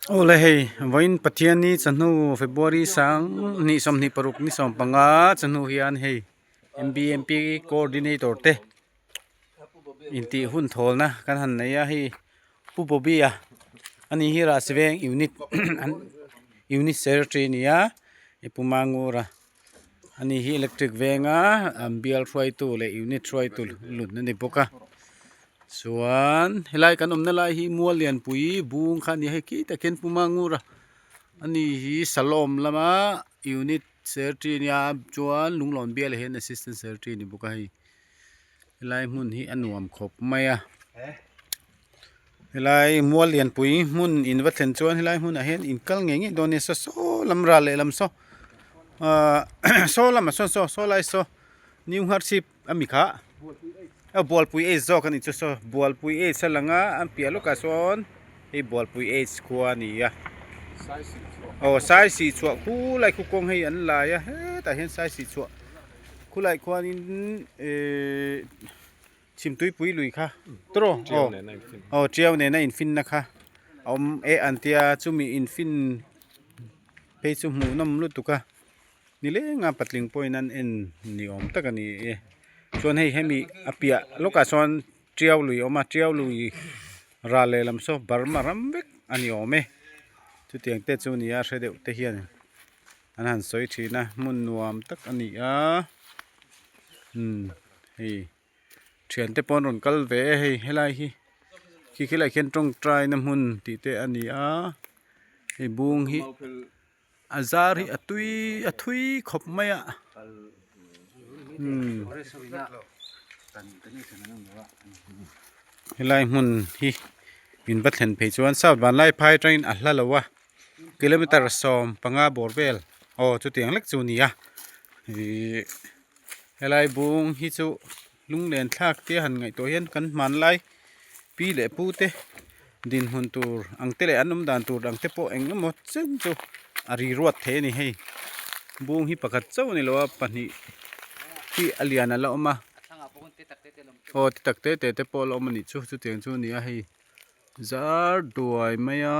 Awle hei vawiin Pathianni chawhnu February sang hnih 25 ni 15 chawhnu hian hei M_B_M_P coordinator te intih hun thawlna kan han nei a hei Pu Bobby a ani hi Rahsiveng unit unit secretary a ni a i Pu Mangura ani hi electric venga an bial hruaitu leh unit hruaitu lut a ni bawk a chuan helai kan awmna lai hi mual lianpui bung kha a ni a hei khi tak hian Pu Mangura ani hi Salawm lama unit secretary a nia chuan Lunglawn bialah hian assistant secretary a ni bawk a hei helai hmun hi a nuam khawp mai a helai mual lianpui hmun in va thlen chuan helai hmunah hian in kal ngei ngei dawn a ni saw saw lam ral leh lam saw ahh saw lamah sawn saw saw lai saw new ngharchhip ami kha a bualpui age zawk a nih chu saw bualpui age a lang a an piah lawkah sawn hei bualpui age khua a ni a aw saisih chhuah khulai khu kawng hei an lai a hetah hian saisih chhuah khulai khuanin ehh. Chhimtuipui lui kha tawh aw aw tiau nena infinna kha a awm e an tia chumi infin phei chu hmuh nawm lutuk a ni leng a patling pawhin an en ni awm tak a ni e chuan hei hemi a piah lawkah sawn tiau lui a awm a tiau lui ral lehlam saw Burma ram vek a ni awm e chutiang te chu ni a hre deuh te hian an han sawi thin a hmun nuam tak a ni a umm hei thiante pawh an rawn kal ve e hei helai hi khi khilaiah khian tawngtai na hmun tih te a ni a hei bung hi a zar hi a tui a thui khawp mai a umm helai hmun hi in va thlen phei chuan south vanlaiphai atangin a hla lo a. Kilometer 15 bawr vel aw chutiang lek chu a ni a ihh helai bung hi chu lunglen thlak te han ngaihtuah hian kan hmanlai pi leh pu te dinhmun tur ang te leh an awm dan tur ang te pawh eng emaw chen chu a ri ruat thei a ni hei bung hi pakhat chauh a ni lo a pahnih hi a lian a la awm a aw ti tak te te te pawh a la awm a nih chu chutiang chu a ni a hei. Zar duai mai a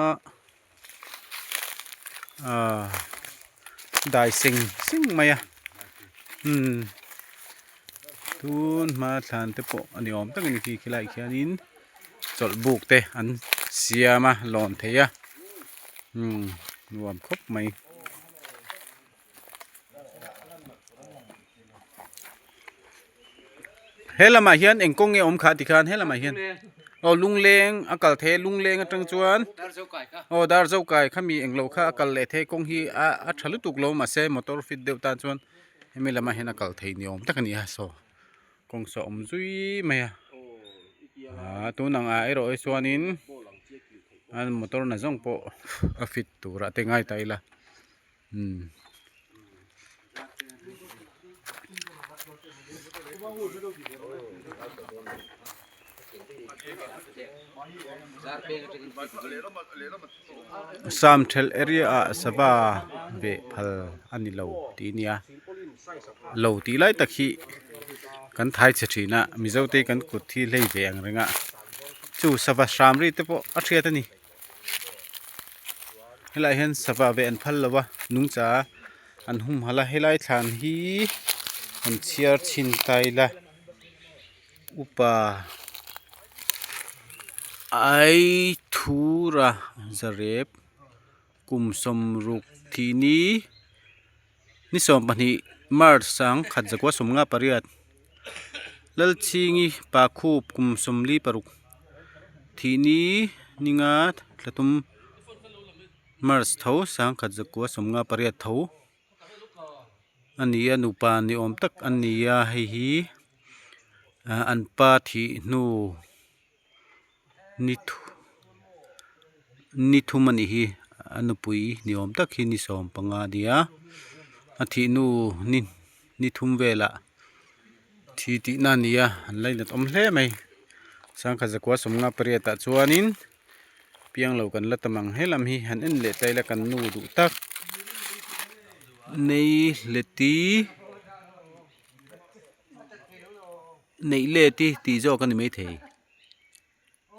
ahh dai seng seng mai a umm tun hma thlan te pawh a ni awm tak a ni khi khilaiah khianin chawlh buk te an siam a lawn thei a umm nuam khawp mai. He lamah hian eng kawng nge awm kha tikhan he lamah hian aw lungleng a kal thei a lungleng atang chuan aw dar zo kai khami englo kha a kal leh thei kawng hi a a tha lutuk lo mahse motor fit deuh tan chuan hemi lamah hian a kal thei ni awm tak a ni a saw kawng saw a awm zui mai a ah tun ang ah erawh hi chuanin motor na zawng pawh a fit turah te ngai ta ila. Umm Samthelh area ah sava veh phal a ni lo tih a nia lo tih lai tak hi kan thai chhe thin a mizo te kan kut hi hlei ve ang reng a chu sava hram ri te pawh a hriat a ni. Helaiah hian sava ve an phal lo a nungcha an humhalh a helai thlan hi an chhiar chhin ta ila upa Aithura zarep kum 60 thih ni ni 12 March 1958 Lalchhingi Pakhup kum 46 thih ni ninga thlatum March tho 1958 tho a ni a nupa ni awm tak a ni a hei hi an pa thih hnu ni thu ni thum a nih hi a nupui ni awm tak hi ni 15 a ni a a thih hnu ni ni thum velah thi tih na a ni a an lainat awm hle mai 1958 ah chuanin piang lo kan la tam ang he lam hi han en leh ta ila kan nu duh tak nei leti neih let hi tih zawk a ni maithei.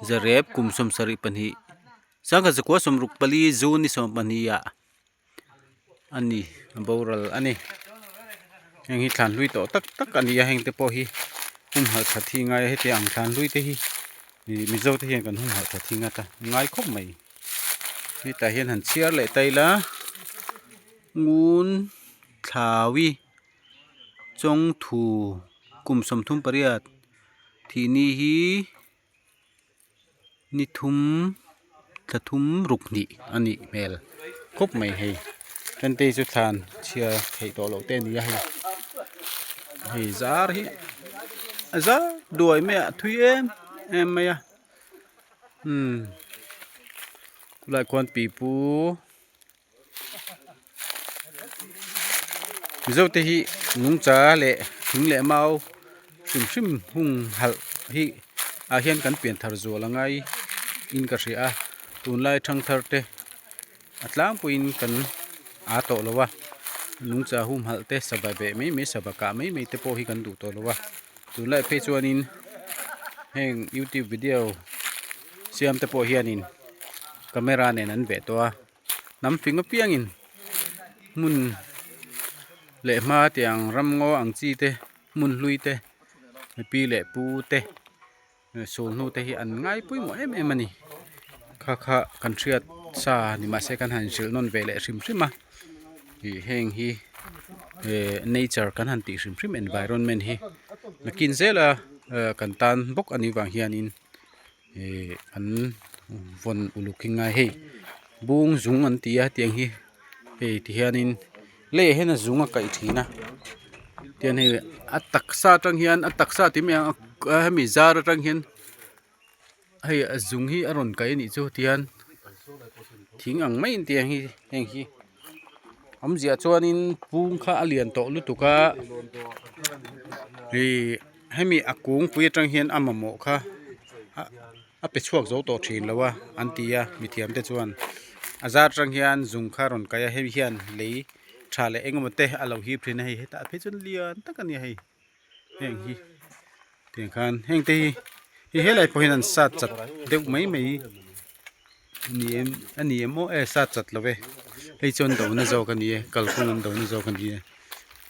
Zarep kum 72. Sangha zakua sawmruk pali June ni 12 ah a ni a boral a ni. Heng hi thlan hlui tawh tak tak a ni a heng te pawh hi humhalh that hi ngai a heti ang thlan hlui te hi ih mizo te hian kan humhalh that hi ngat a ngai khawp mai. Hetah hian han chhiar leh ta ila ngun thlaui chawngthu kum 38 thih ni hi. Ni thum thla thum ruk hnih a nih hmel khawp mai hei tente chu thlan chhiar theih tawh loh te a ni a hei hei zar hi a zar duai mai a thui em em mai a umm khulai khuan pipu. Mizo te hi nungcha leh thing leh mau hrim hrim hung halh hi ah hian kan pian thar zual a ngai in ka hria a tunlai thangthar te a tlangpuiin kan aa tawh lo a nungcha hum halh te sava veh mai mai sava kah mai mai te pawh hi kan duh tawh lo a tunlai phei chuanin heng youtube video siam te pawh hianin camera nen an veh tawh a. Hnam fing apiangin hmun leh hma tiang ram ngaw ang chi te hmun hlui te pi leh pu te sul hnu te hi an ngai pawimawh em em a ni kha kha kan hriat sa ni mahse kan han hrilh nawn ve leh hrim hrim a ih heng hi eh nature kan han tih hrim hrim environment hi nakin zela kan tan bawk a nih vang hianin. Ihh an vawn uluk hi ngai hei bung zung an ti a tiang hi hei ti hianin lei ah hian a zung a kaih thin a tian hei a taksa atang hian a taksa tih mai ang a hemi zar atang hian hei a zung hi a rawn kaih a nih chu tihian thing ang maiin tiang hi heng hi awmzia chuanin bung kha a lian tawh lutuk a ihh. Hemi a kungpui atang hian a mamawh kha a pe chhuak zo tawh thin lo a an ti a mithiam te chuan a zar atang hian zung kha rawn kai a hei hian lei tha leh eng emaw te a lo hip thin a hei hetah phei chuan lian tak a ni a hei heng hi tiang khan heng te hi hei helai pawh hian an sat chat deuh mai mai ni em a ni em aw e sat chat lo e hei chuan do na zawk a ni e kalkawng an do na zawk a ni e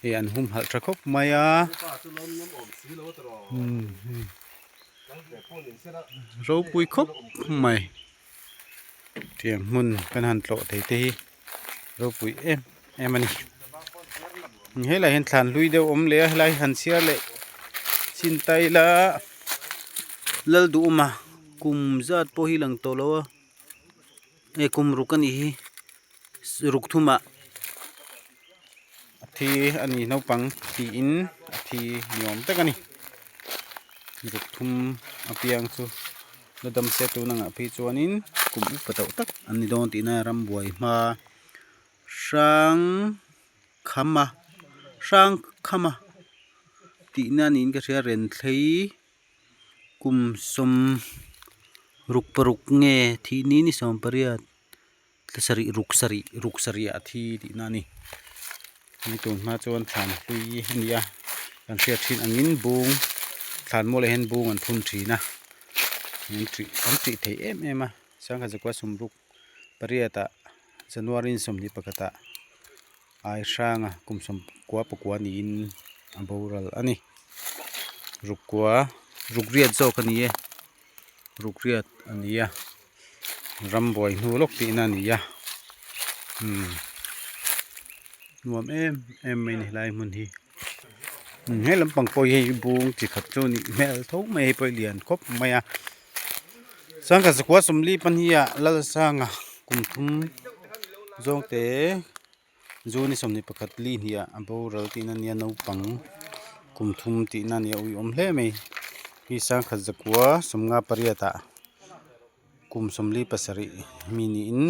hei an humhalh tha khawp mai a ropui khawp mai tiang hmun kan han tlawh thei te hi ropui em em a ni helaiah hian thlan hlui deuh a awm leh a helai hi han chhiar leh chin ta ila Lalduhawma kum zat pawh hi lang tawh lo a e kum ruk a nih hi ruk thumah a thi a ni naupang tiin a thi ni awm tak a ni ruk thum apiang chu la dam se tun angah phei chuanin kum upa tawh tak an ni dawn tihna rambuai hma hrang khama hrang khama tihna niin ka hria renthlei kum 66 nge thih ni ni 18 thla sarih ruk sarih ruk sarih ah a thi tihna a ni hei tun hma chuan thlan hlui a ni a kan hriat thin angin bung thlan mualah hian bung an phun thin a an tih an tih theih em em a sangha zakua sawmruk pariat ah january 21 ah ai hranga kum 94 niin a boral a ni rukua rukriat zawk a ni e rukriat a ni a. Rambuai hnu lawk tihna a ni a umm nuam em em mai a ni helai hmun hi he lampang pawh hi hei bung chi khat chu a nih hmel tho mai hei pawh hi lian khawp mai a sangha zakua 42 ah Lalsanga kum thum zawng te June 21 li hnih ah a boral tihna a nia naupang kum thum tihna a nia uiawm hle mai hi sangkhat zakua 58 ah kum 47 mi niin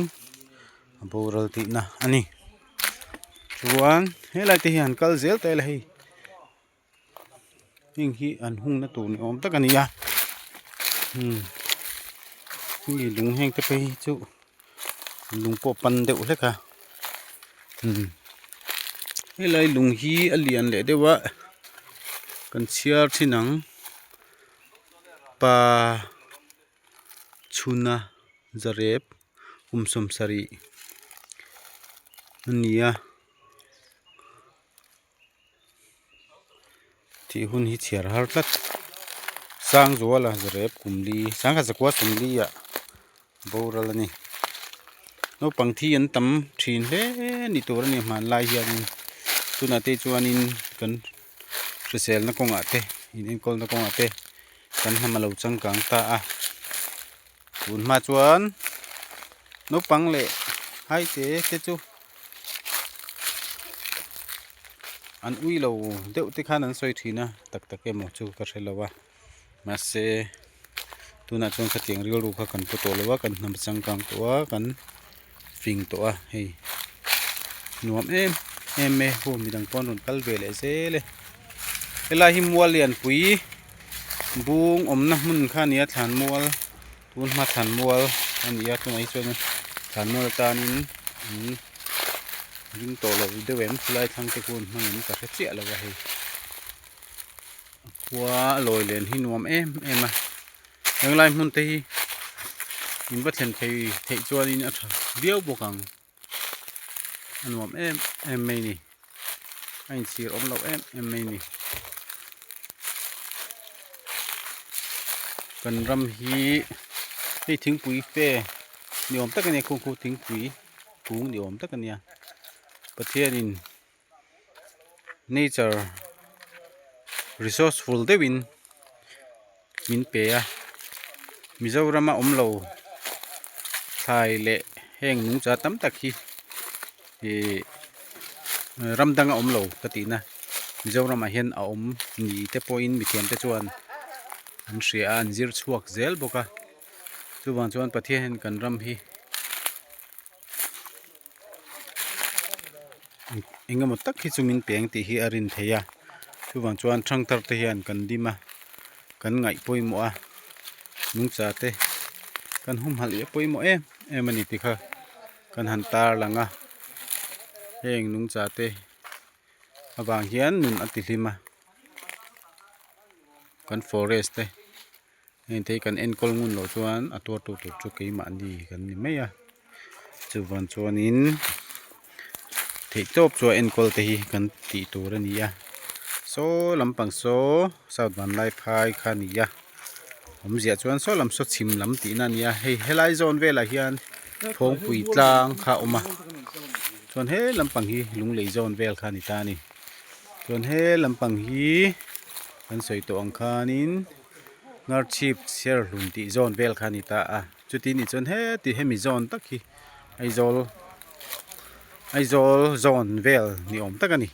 a boral tihna a ni chuan helai te hi han kal zel ta ila hei heng hi an hungna tur ni awm tak a ni a umm hei lung heng te phei hi chu lung pawh pan deuh hlek a umm helai lung hi a lian leh deuh a kan chhiar thin ang pa chhuna zarep. Kum 70 a ni a tih hun hi chhiar har tlat Sangzuala zarep kum li sangha zakua 40 ah boral a ni naupang thi an tam thin hle ni tur a ni hmanlai hianin tunah te chuanin kan hriselna kawngah te in enkawlna kawngah te kan hnam a lo changkang ta a. Tun hma chuan naupang leh hai te te chu an ui lo deuh te khan an sawi thin a tak tak emaw chu ka hre lo a mahse tunah chuan khatiang rilru kha kan pu tawh lo a kan hnam changkang tawh a kan fing tawh a hei nuam em em e hu midang pawh an rawn kal ve leh zel e helai hi mual lianpui bung awmna hmun kha a ni a thlan mual tun hma thlan mual a ni a tunah hi chuan thlan mual atanin an ring tawh lo deuh em khulai thlang te khuan hmang in ka hre chiah lo a hei a khua a lawi len hi nuam em em a henglai hmun te hi in va thlen phei theih chuanin a tha viau bawk ang a nuam em em mai a ni a inchhir awm loh em em mai a ni kan ram hi hei thingpui fe ni awm tak a nia khu khu thingpui kung ni awm tak a nia Pathianin nature resourceful deuhin min pe a Mizoram a awm lo thlai leh heng nungcha tam tak hi ihh ram danga awm lo ka tih na Mizoram ah hian a awm ni te pawhin mithiam te chuan an hria a an zir chhuak zel bawk a chuvang chuan Pathian hian kan ram hi. Eng emaw tak hi chu min peng tih hi a rin theih a chuvang chuan thangthar te hian kan dim a kan ngaih pawimawh a nungcha te kan humhalh leh pawimawh em em a ni tih kha kan han tar lang a heng nungcha te avang hian nun a ti hlim a kan forest te. Heng te hi kan enkawl ngun loh chuan a tuar tu tur chu keimahni kan ni mai a chuvang chuanin theihtawp chu a enkawl te hi kan tih tur a ni a saw lampang saw south vanlaiphai kha a ni a awmzia chuan saw lam saw chhim lam tihna a ni a hei helai zawn velah hian phawngpui tlang kha a awm a chuan he lampang hi lunglei zawn vel kha a ni ta a ni chuan he lampang hi kan sawi tawh ang khanin. Hnarchhip Serhlun tih zawn vel kha a ni ta a chuti nih chuan heti hemi zawn tak hi Aizawl Aizawl zawn vel ni awm tak a ni.